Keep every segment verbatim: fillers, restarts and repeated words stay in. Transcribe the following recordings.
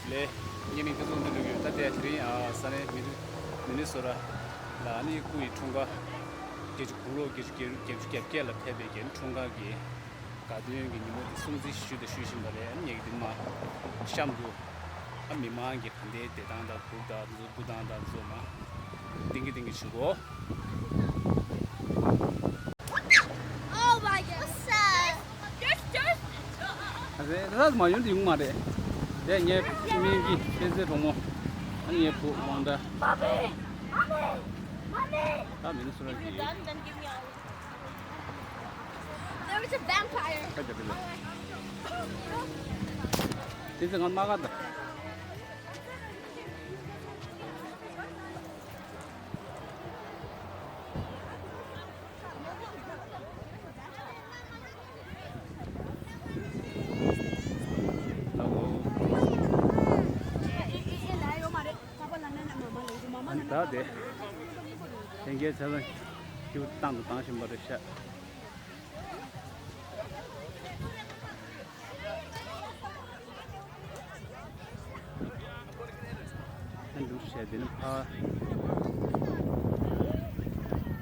ལས། ངའི་མིང་ཐུབ་བསྟན་ལྷུན་གྲུབ་ཡོད། ད་ལྟ་དེ་རིང་ཨ་ས་གནས་མི་མི་ནི་སོ་ར་ལ་ཨ་ནི་སྐུ་ཡི་འཁྲུངས་སྐར་བརྒྱད་ཅུ་དགུང་ལོ་བརྒྱད་ཅུ་གྱ་བརྒྱད་ལ་ཕེབས་པའི་གི་འཁྲུངས་སྐར་གྱི་དགའ་སྟོན་གྱི་ཉིན་མོ་དེ་སྲུང་བརྩི་ཞུས་དང་ཞུ་བཞིན་པ་རེད། ཨ་ནི་ངེད་ཀྱི་འདི་མ་གཤམ་དུ་ཨ་མི་མང་གི་ག་འདྲའི་བདེ་ཐང་དང་སྒུག་དང་འཛུལ་སྒུག་དང་དང་འཛུལ་མ་ཏིང་གི་ཏིང་གི་བྱེད་དགོས། Oh my god. What's up? རེད། ར་མ་ཡོང་དུ་ཡོང་མ་རེད། དེ་ངའི་སྨན་གྱི་ཁྱེད་ཚེ་གྲོགས་མོ། ཨ་ངའི་བུ་དབང་གྲགས། ད་མི་ནི་སུ་ར་གི། There was a vampire. ཁ་རྒྱབ་ལ། དེ་ཚེ་ང་མ་ག་ད། ད་དེ་ལྷན་རྒྱས་ཚེ་རིང་ཁྱེད་བཏང་དང་བཏང་བཞིན་པ་རེད་ཤག་ཨ་འདུག་བྱས་དེ་ནི་ཕ།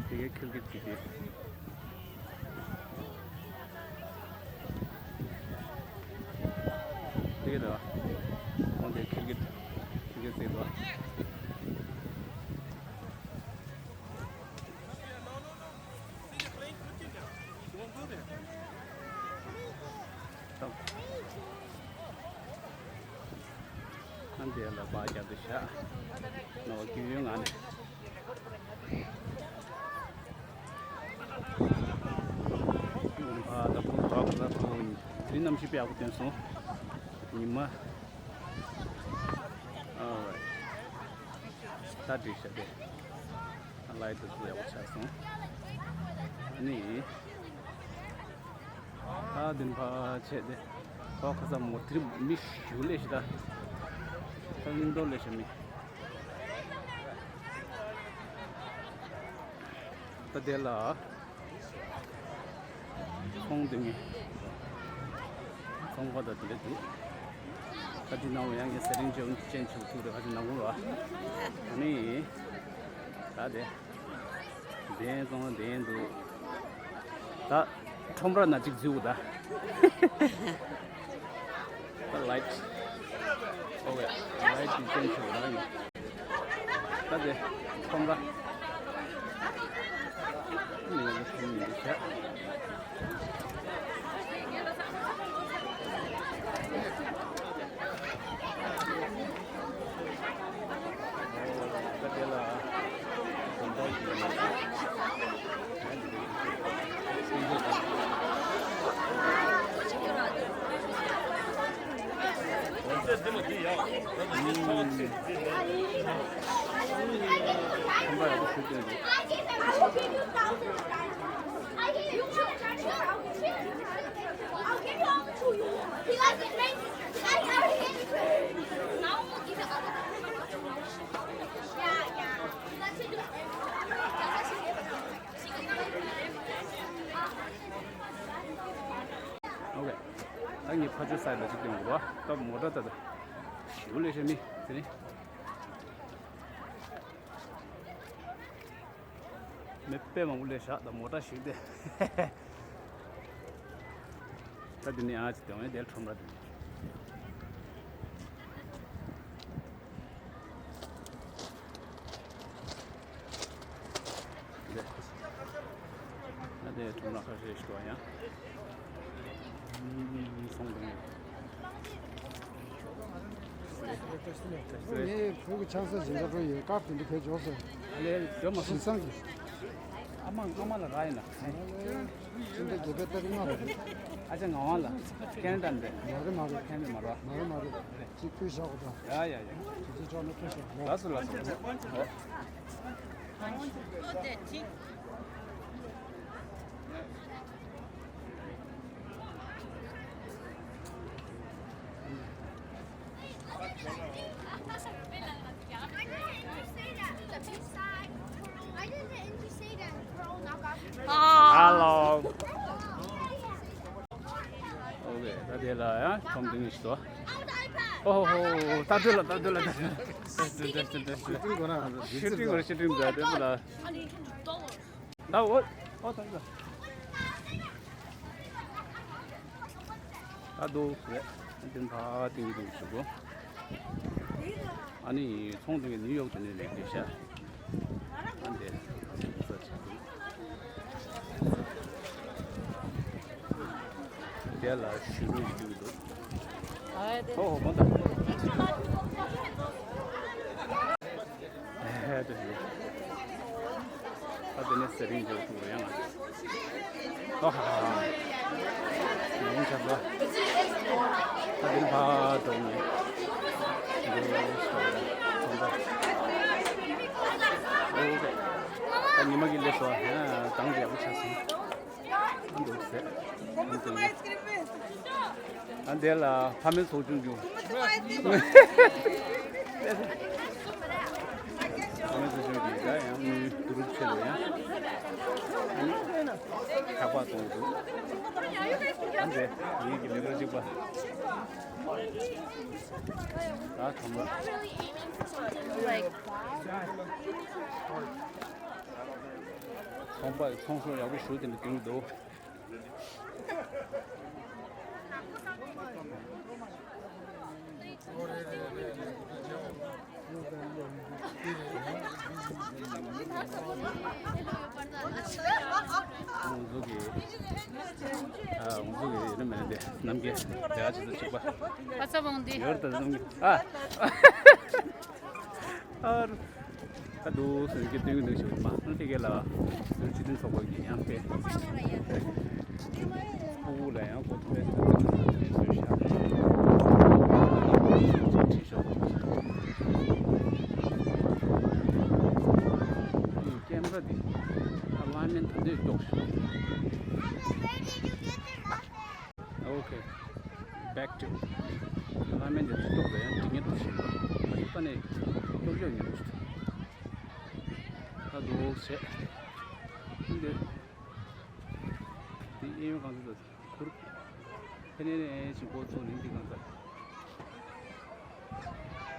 དེ་གའི་ཁིར་གི་དེ་དེ། དེ་ག་ར། ཁོང་དེ་ཁིར་གི་ཁིར་གི་ཟེར་དོ། ཨ་འདི་ལ་བ་རྒྱབ་ཏུ་བཞག་ནོ་རྒྱུས་ཡོད་ང་ནི། ཨ་ད་ཕུག་བ་ཁོ་ན་ཕུག་དེ་རིང་གནམ་གཤིས་དཔེ་ཡག་པོ་ཐོན་སོང་། ཉི་མ། ཨ་ད་འགྲིག་ཤག་དེ། ལའི་ཊི་ཚོ་ཡག་པོ་ཆགས་སོང་། ཨ་ནི། ཨ་དེ་ཕ་ཆེ་དེ། ཁོ་ཁ་ས་མོ་དེ་རིང་མི་ཞུ་ལེ་ཞིག་ད། ཁ་སྙིང་འདོར་ལེ་ཞིག་མི། ད་དེ་ལ། ཚོང་དེ་ངས། ཚོང་པ་དང་དེ་འདྲ་འདུག་ད་དེ་ནང་ཡང་ངས་ཟ་རིན་ཅན་ཅན་ཆུ་ཐུག་རེ་ཁ་ཅིག་ནང་ལ། ཨ་ནི། ད་དེ། དེན་ཙང་དེན་འདུག་ད་ཁྲོམ་ར་ན་ཅིག་འཛུལ་ད། ད་ལའི་ཊི། ཨོ་ཝེ། ལའི་ཊི་ཅན་ཆུ་ར་ཡིན། ད་དེ་ཁྲོམ་ར། མི་ལ་ཁྲོམ་མི་འདུག་ཤག་ཨོ་ཁེ། ད་ངས་ཕ་ཆོས་སའི་ལ་ཅིག་སྟོན་དགོས་པ། ད་མོ་ཊ་ད་ད། ཞིའུ་ལས་ཤ་མི་ཟེར་ནི། མི་དཔེ་མང་པོ་ལས་ཤག་ད་མོ་ཊ་ཞིག་དེ། ད་འདི་ནས་ཨ་ཅིག་སྟོན་བས་དེར་ཁྲོམ་ར་དེ། ད་དེ་ཁྲོམ་ར་ཁ་ཤས་ཤིག་འདུག་ཡང་། སོང་དང་། ངའི་བུ་གི་ཆང་ས་སྦྱིན་བདག་འགྲོ་ཡོད། སྐབས་དེ་འདྲ་གས་འཇོག་སོང་། ཨ་ལས་འགྲོ་མ་སོང་། ཞིང་སང་གི། ཨ་མ་ཨ་མ་ལ་རག་ཡིན་ན། ཨ་ལས་ཁྱིམ་པའི་རྒྱལ་པོའི་ཏ་རིག་མ་རེད། ཨ་ཅག་ངག་དབང་ལ། ཁེ་ན་ཌ་འདྲ། མ་རེད་མ་རེད། ཁེ་ན་ཌ་མ་རེད། མ་རེད་མ་རེད། ཅིག་ཕུལ་བཞག་གོ་ད། ཡ་ཡ་ཡ། ཁྱེད་ཚོ་ཅོག་ནས་ཕུལ་བཞག་གོ། ལགས་སོ་ལགས་སོ། ཨོ། Hello. Okay, ད་དེ་ལ་ཡང་ཁྲོམ་སྡིངས་ཤིག་ཏུ། ཨོ་ཧོ་ཧོ། ད་འདོད་ལ་ད་འདོད་ལ་ད་འདོད་ལ། ཤུ་ཊིང་གོ་ར་ཤུ་ཊིང་གོ་ར་ད་འདོད་ལ། ད་འོ་ཨོ་ད་འདོད་ལ། ད་འདུག་རེད། དེ་ཕ་ཏིང་ཏིང་ཞུ་གོ། ཨ་ནི་ཚོང་དེ་ནིའུ་ཡོག་དེ་ནས་ལེགས་བསྡད་ཤག་ཨ་འདས་ས་ཆ་འདུག་དེ་ལ་ཞུ་རུ་ཞུ་འདུག་ཨོ་ཧོ་མོ་ད། ཨ་དེ་ནས་ཟེར་རིང་འཇོག་ཐུབ་ཡང་། ཨོ་ཧ་ཧ་ཧ། ཡོང་ཆ་ས། ད་དེ་ནས་ཕར་འགྲོ་ནས། འགྲོ་སོང་། ཚོང་པ། ཨོ་ཀེ། ད་ཉི་མ་གི་ལས་སོ། ཡང་དང་དེ་ཡག་པོ་ཆགས་སོང་། འདུག་ཟེར། ཨ་འདས་ལ་ཕ་མའི་ཚོགས་ཆུང་རྒྱུ། ཕ་མའི་ཚོགས་ཆུང་གིས་ད་ཡང་དངུལ་བསྡུ་རུབ་བྱས་ལ་ཡང་། ཨ་ནི་ཁག་པ་གཏོང་གི་འདུག་ཨ་འདས་ངེད་ཀྱི་ལས་ཀ་གཅིག་པ། ད་ཐོན་པ། ཚོང་པ་ཚོང་ཟོག་ཡག་པོ་ཞུ་དེ་འདྲ་གྱོན་གྱི་འདུག་ང་ཚོ་གི་ཨ་ང་ཚོ་གི་ཡིན་ན་མེད་ན་དེ་ནམ་རྒྱུན་ལས་ཀ་བྱེད་ཚུལ་གཅིག་པ། ཨ་ཚ་བོང་འདི། ཡོད་ད་ནམ་རྒྱུན་ཨ། ཨ་འདུག་སེམས་ཀྱི་སྟོན་གྱི་འདུག་ཞུ་མ་ཨ་ཕི་གེ་ལ་སུ་སྤྱི་མཐུན་ཚོགས་པ་གི་ཡང་ཕེ་ཕུ་བོ་ལ་ཡང་གོ་ཐུབ་པའི་སུ་སྟོན་གྱི་འདུག་ཞུ་ཤག་ཁྲིད་ཤོག་ཀེམ་ར་འདི་ཨ་ལ་མེན་ད་འདོད་ཀྱོག་ཞུ། Okay, back to. ལ་མེན་དེ་ཐུག་ཐུག་རེད་ཡང་འགྲིག་ངེས་འདུག་ཞེས་པ། ང་ཚོ་ད་ནས་ཀྱོག་ཀྱོག་ཉོ་འདུག་ད་འདུག་བྱས། འདི་འདི་གཡས་གཡོན་གང་ཚོད་འདུག་ཁུར། ཕེ་ནེ་ནས་ཞིག་གོ་ཚོ་ནི་འདི་གང་ཚོད།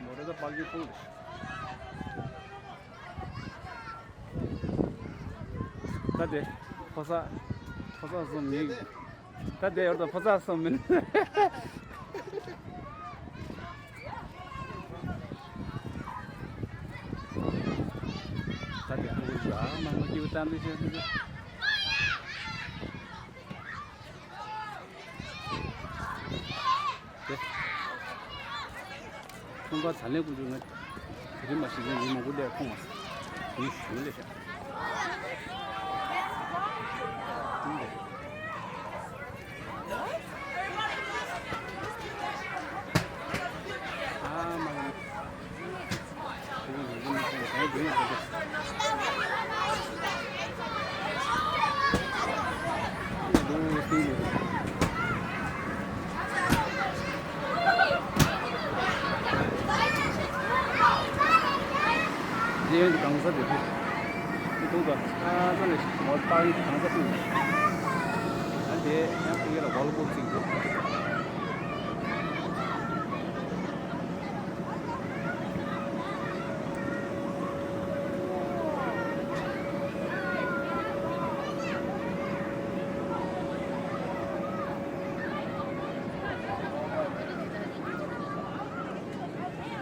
མོ་རེ་ད་པག་གི་ཕུལ། ད་དེ་ཕོ་ས་ཕོ་ས་གསུམ་ཡིན། ད་དེ་ཡོད་ད་ཕོ་ས་གསུམ་མིན། ད་དེ་ཕུ་གུ་ཟ་མ་མ་སྐྱིད་པོ་ད་འདི་བྱས་འདི། དེ། ཁྱུང་དཀར་ད་ལན་ཀུན་སྤྱོད་ང་། དེ་རིང་མ་ཤེས་ན་ཉིན་མང་པོ་ལས་མཐོང་མ་སོང་། ཉིན་ཞུ་ལས་བྱ། ཨ་མ་ཡིན། གཡས་གཡོན་གྱི་གང་ཟག་དེ་ཚོ། དེ་དུང་དུ་ཨ་ཙམ་ལས་ངོ་ལྟག་ཡིན་གྱི་གང་ཟག་ཕུད། ཨ་དེ་ཡང་ཕ་གི་ལ་ཝོ་ལི་བོལ་རྩིག་འདུག་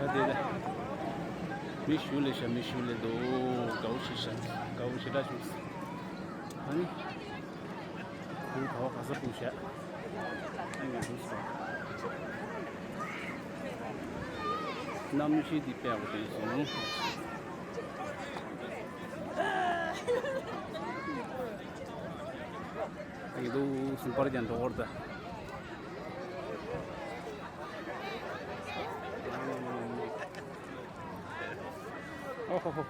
ཨ་དེ་ལ། མི་ཞུ་ལས་ཤ་མི་ཞུ་ལས་འདུག་དགའ་བོ་ཞེ་ཤ་དགའ་བོ་ཞེ་དྲག་བྱུང་། ཨ་ནི། ཁོང་ག་བ་ག་ས་སྤུངས་ཤག་ཨ་ནི་འདུག་སོང་། གནམ་གཤིས་འདི་དཔེ་ཡག་པོ་དྲན་སོང་། ཨ་ནི་འདུག་སོང་པར་ཀྱང་འགྲོ་བར་ད། ཨོ་ཧོ་ཧོ།